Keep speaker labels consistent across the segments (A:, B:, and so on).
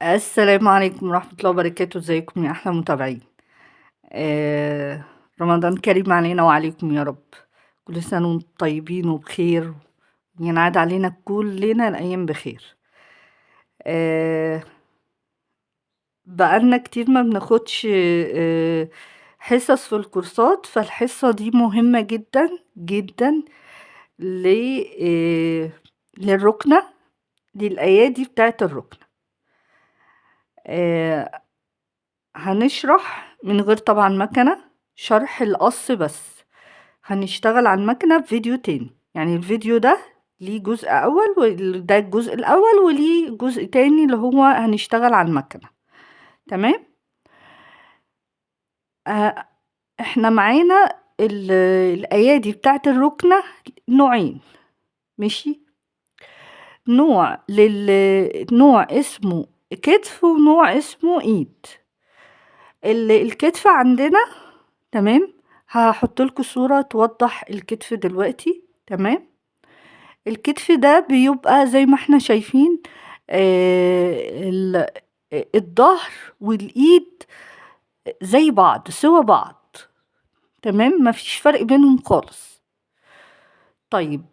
A: السلام عليكم ورحمة الله وبركاته. ازيكم يا أحلى متابعين؟ آه رمضان كريم علينا وعليكم يا رب. كل سنة وانتم طيبين وبخير، ينعاد علينا كلنا الأيام بخير. آه بقالنا كتير ما بناخدش حصص في الكورسات، فالحصة دي مهمة جدا جدا للركنة، للأيادي بتاعت الركنة. هنشرح من غير طبعا مكنة، شرح القص بس. هنشتغل على المكنة في فيديو تاني، يعني الفيديو ده ليه جزء أول، وده الجزء الأول، وليه جزء تاني اللي هو هنشتغل على المكنة. تمام؟ احنا معانا الأيادي بتاعت الركنة نوعين، ماشي؟ نوع اسمه كتف ونوع اسمه ايد. الكتف عندنا، تمام؟ هحط لكم صورة توضح الكتف دلوقتي. تمام؟ الكتف ده بيبقى زي ما احنا شايفين، الظهر والايد زي بعض، سوا بعض. تمام؟ مفيش فرق بينهم خالص. طيب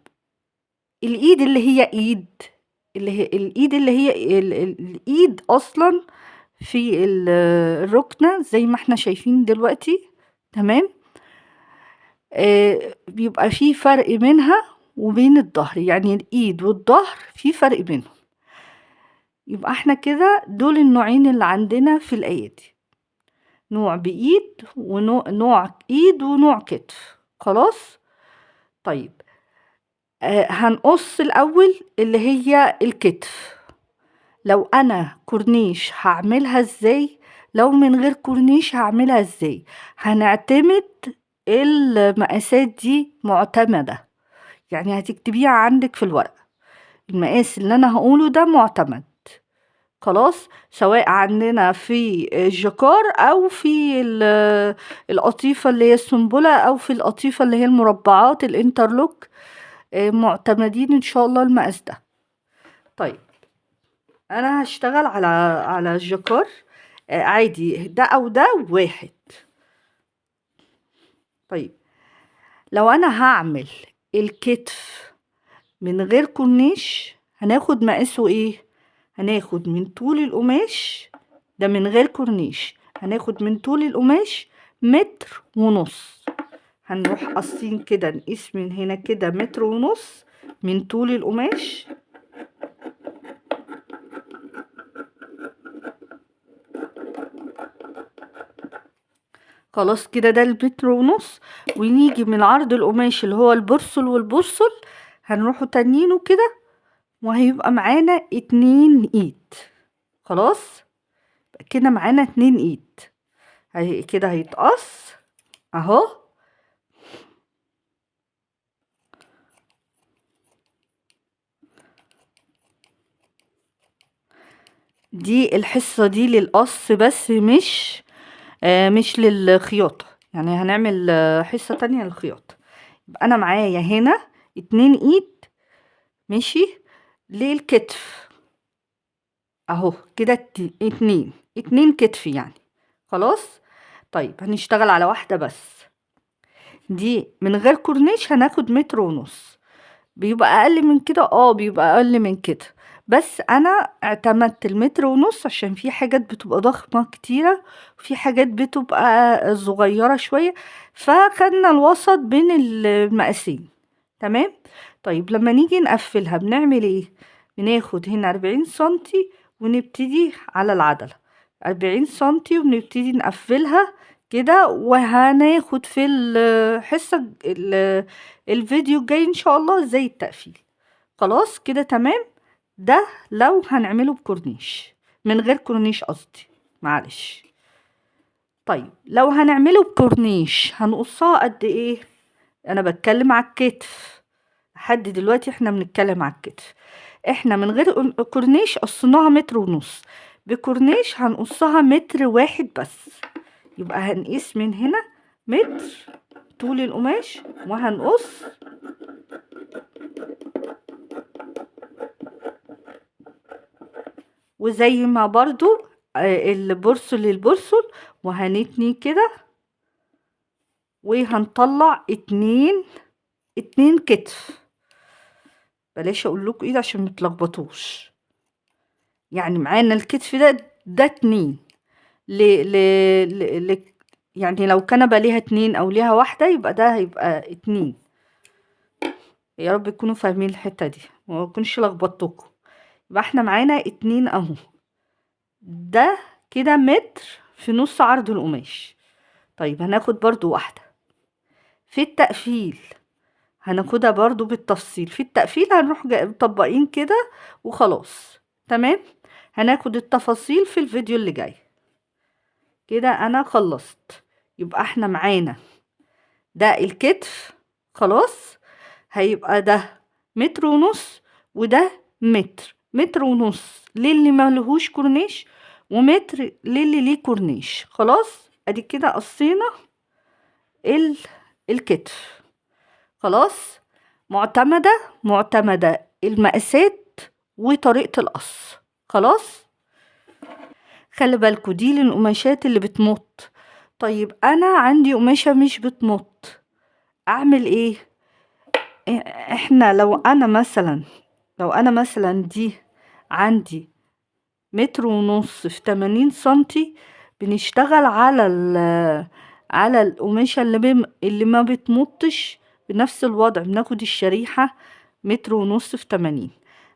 A: الايد اللي هي ايد، اللي هي الايد اللي هي الايد اصلا في الركنة زي ما احنا شايفين دلوقتي. تمام؟ بيبقى في فرق بينها وبين الظهر، يعني الايد والظهر في فرق بينهم. يبقى احنا كده دول النوعين اللي عندنا في الايادي، نوع بايد ونوع، نوع ايد ونوع كتف. خلاص؟ طيب هنقص الاول اللي هي الكتف. لو انا كورنيش هعملها ازاي؟ لو من غير كورنيش هعملها ازاي؟ هنعتمد المقاسات دي معتمدة، يعني هتكتبيها عندك في الورقة. المقاس اللي انا هقوله ده معتمد، خلاص؟ سواء عندنا في الجاكار او في القطيفة اللي هي السنبلة، او في القطيفة اللي هي المربعات الانترلوك، معتمدين ان شاء الله المقاس ده. طيب انا هشتغل على الجاكار، عادي ده او ده واحد. طيب لو انا هعمل الكتف من غير كورنيش هناخد مقاسه ايه؟ هناخد من طول القماش ده من غير كورنيش، هناخد من طول القماش متر ونص. هنروح قاصين كده، نقيس من هنا كده متر ونص من طول القماش. خلاص كده ده المتر ونص. ونيجي من عرض القماش اللي هو البرصل والبرصل هنروحوا تانيينه كده، وهيبقى معانا 2 ايد. خلاص كده معانا 2 ايد، كده هيتقص اهو. دي الحصة دي للقص بس، مش للخياطة، يعني هنعمل حصة تانية للخياطة. يبقى انا معايا هنا 2 ايد، ماشي، للكتف اهو كده، 2 كتف يعني. خلاص؟ طيب هنشتغل على واحدة بس، دي من غير كورنيش هناخد متر ونص. بيبقى اقل من كده، بيبقى اقل من كده، بس انا اعتمدت المتر ونص عشان في حاجات بتبقى ضخمة كتيرة وفي حاجات بتبقى صغيرة شوية، فخدنا الوسط بين المقاسين. تمام؟ طيب لما نيجي نقفلها بنعمل ايه؟ بناخد هنا 40 سنتي ونبتدي على العدلة 40 سنتي ونبتدي نقفلها كده. وهناخد في الحصة الفيديو الجاي ان شاء الله ازاي التقفيل. خلاص كده تمام. ده لو هنعمله بكورنيش، من غير كورنيش قصدي، معلش. طيب لو هنعمله بكورنيش هنقصها قد ايه؟ انا بتكلم على الكتف لحد دلوقتي، احنا بنتكلم على الكتف. احنا من غير كورنيش قصيناها متر ونص، بكورنيش هنقصها متر واحد بس. يبقى هنقيس من هنا متر طول القماش وهنقص وزي ما برضو البرسل للبرسل، وهنتني كده وهنطلع اتنين كتف. بلاش اقول لكم ايه عشان متلخبطوش. يعني معانا الكتف ده 2 ل ل ل يعني لو كنبة ليها 2 او ليها واحدة يبقى ده هيبقى 2. يا رب تكونوا فاهمين الحتة دي وما اكونش لخبطتكم. يبقى احنا معانا 2 اهو، ده كده متر في نص عرض القماش. طيب هناخد برضو واحدة في التقفيل، هناخدها برضو بالتفصيل. في التقفيل هنروح مطبقين كده وخلاص. تمام، هناخد التفاصيل في الفيديو اللي جاي. كده انا خلصت. يبقى احنا معانا ده الكتف خلاص، هيبقى ده متر ونص وده متر، متر ونص للي ملهوش كورنيش ومتر للي ليه كورنيش. خلاص ادي كده قصينا الكتف خلاص. معتمدة المقاسات وطريقة القص. خلاص خلي بالكوا دي للقماشات اللي بتمط. طيب انا عندي قماشة مش بتمط، اعمل ايه؟ احنا لو انا مثلا دي عندي متر ونص في 80 سنتي، بنشتغل على القماشة اللي ما بتمطش بنفس الوضع. بناخد الشريحة متر ونص في 80.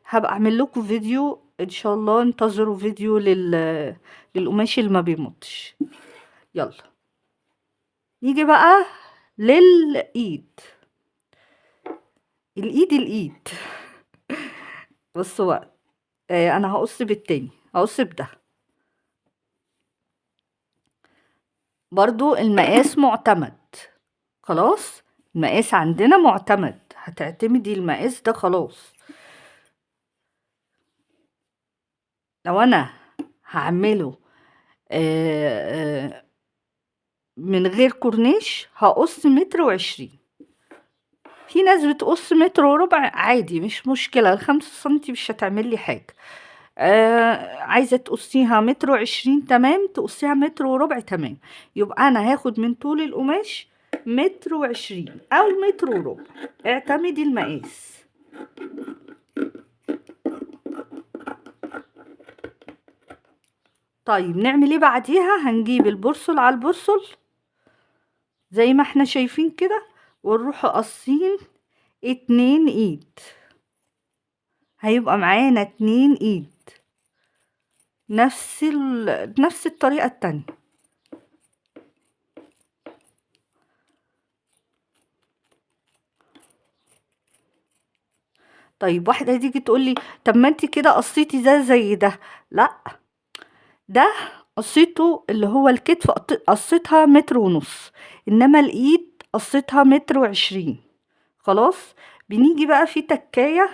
A: هبقى اعمل لكم فيديو ان شاء الله، انتظروا فيديو للقماش اللي ما بيمطش. يلا نيجي بقى للايد. الايد بصوا بقى، انا هقص بالتاني، هقص بده برضو. المقاس معتمد خلاص، المقاس عندنا معتمد، هتعتمدي المقاس ده خلاص. لو انا هعمله من غير كورنيش هقص متر وعشرين. في ناس بتقص متر وربع عادي، مش مشكلة، 5 سنتي مش هتعمل لي حاجة. عايزة تقصيها متر وعشرين تمام، تقصيها متر وربع تمام. يبقى انا هاخد من طول القماش متر وعشرين او متر وربع، اعتمدي المقاس. طيب نعمل ايه بعديها؟ هنجيب البرسل على البرسل زي ما احنا شايفين كده، ونروح قاصين 2 ايد، هيبقى معانا 2 ايد نفس الطريقة التانية. طيب واحدة تيجي تقولي طب ما انت كده قصيتي ده زي ده، لا ده قصيته اللي هو الكتف قصيتها متر ونص، انما الايد قصيتها متر وعشرين. خلاص بنيجي بقى في تكاية،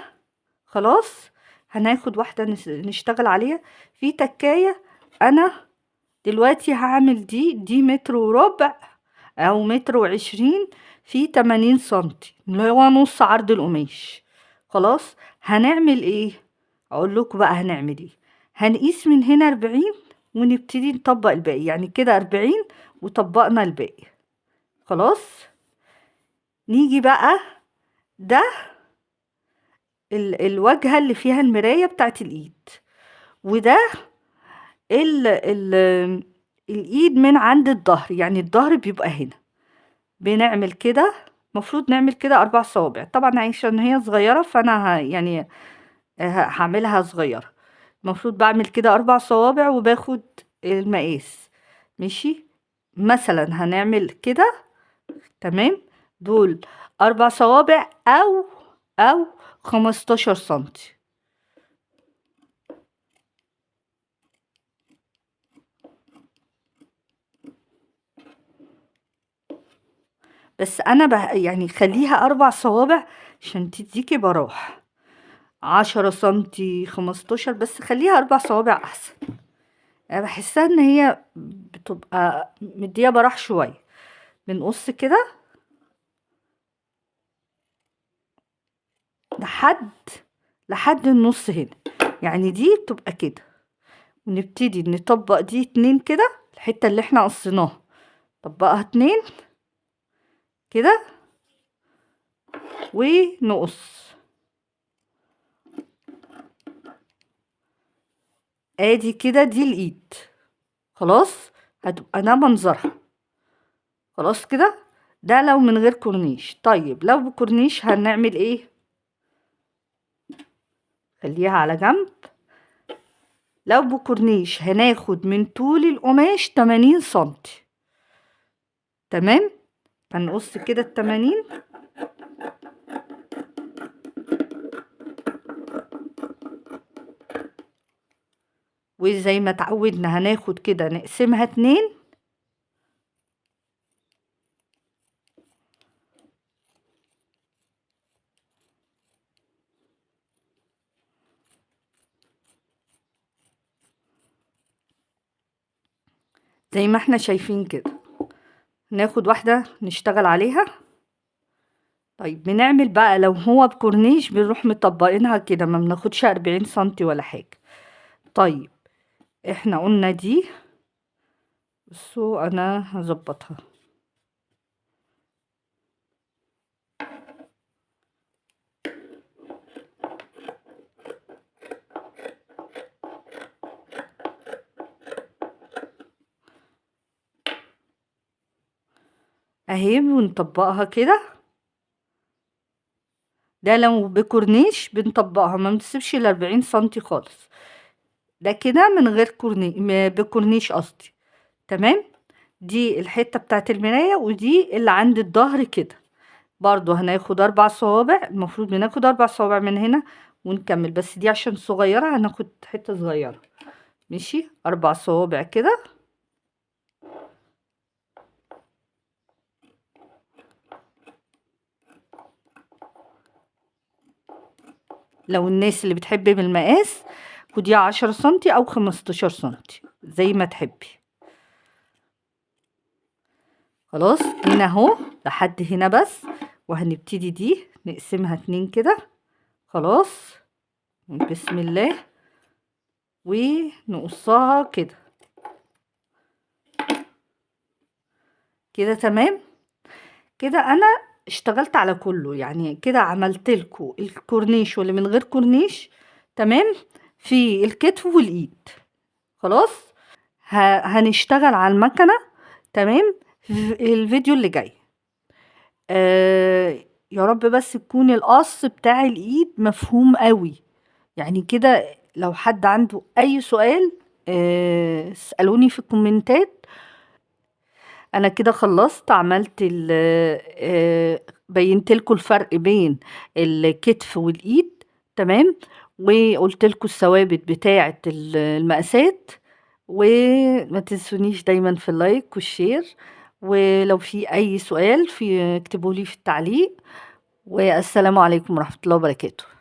A: خلاص هناخد واحدة نشتغل عليها في تكاية. انا دلوقتي هعمل دي متر وربع او متر وعشرين في 80 سنتي اللي هو نص عرض القماش. خلاص هنعمل ايه؟ اقول لكم بقى هنعمل ايه. هنقيس من هنا 40 ونبتدي نطبق الباقي، يعني كده 40 وطبقنا الباقي. خلاص نيجي بقى ده الواجهة اللي فيها المراية بتاعت الايد، وده الايد من عند الظهر، يعني الظهر بيبقى هنا. بنعمل كده، مفروض نعمل كده 4 صوابع، طبعا عشان هي صغيرة فانا هعملها صغيرة. المفروض بعمل كده 4 صوابع وباخد المقاس ماشي. مثلا هنعمل كده تمام، دول 4 صوابع او 15 سنتي. بس انا يعني خليها 4 صوابع عشان تديكي براح، 10 سنتي 15، بس خليها 4 صوابع احسن. انا بحسها ان هي بتبقى مدية براح شوية. بنقص كده لحد النص هنا، يعني دي بتبقى كده. ونبتدي نطبق دي 2 كده، الحتة اللي احنا قصيناها طبقها 2 كده ونقص. ادي كده دي الايد خلاص، هتبقى ده منظرها خلاص كده. ده لو من غير كورنيش. طيب لو بكورنيش هنعمل ايه؟ خليها على جنب. لو بكورنيش هناخد من طول القماش 80 سنتي، تمام. هنقص كده 80، وزي ما اتعودنا هناخد كده نقسمها 2، زي ما احنا شايفين كده. ناخد واحدة نشتغل عليها. طيب بنعمل بقى لو هو بكورنيش بنروح مطبقينها كده، ما بناخدش 40 سنتي ولا حاجة. طيب احنا قلنا دي، بصوا انا هظبطها. اهي ونطبقها كده. ده لو بكورنيش بنطبقها، ما بنسيبش 40 سنتي خالص. ده كده من غير كورنيش، بكورنيش قصدي، تمام. دي الحتة بتاعت المراية، ودي اللي عند الظهر كده برضو هناخد 4 صوابع، المفروض بناخد 4 صوابع من هنا ونكمل، بس دي عشان صغيرة هناخد حتة صغيرة، ماشي. 4 صوابع كده. لو الناس اللي بتحب بالمقاس خديها 10 سنتي او 15 سنتي زي ما تحبي. خلاص هنا اهو لحد هنا بس، وهنبتدي دي نقسمها 2 كده خلاص، بسم الله، ونقصها كده كده، تمام كده. انا اشتغلت على كله، يعني كده عملت لكم الكورنيش واللي من غير كورنيش، تمام، في الكتف والايد. خلاص هنشتغل على المكنه، تمام، في الفيديو اللي جاي. يا رب بس تكون القص بتاع الايد مفهوم قوي، يعني كده. لو حد عنده اي سؤال اسألوني في الكومنتات. انا كده خلصت، عملت بينت لكم الفرق بين الكتف والايد، تمام، وقلت لكم الثوابت بتاعه المقاسات. وما تنسونيش دايما في ال like وال share، ولو في اي سؤال اكتبوا لي في التعليق. والسلام عليكم ورحمة الله وبركاته.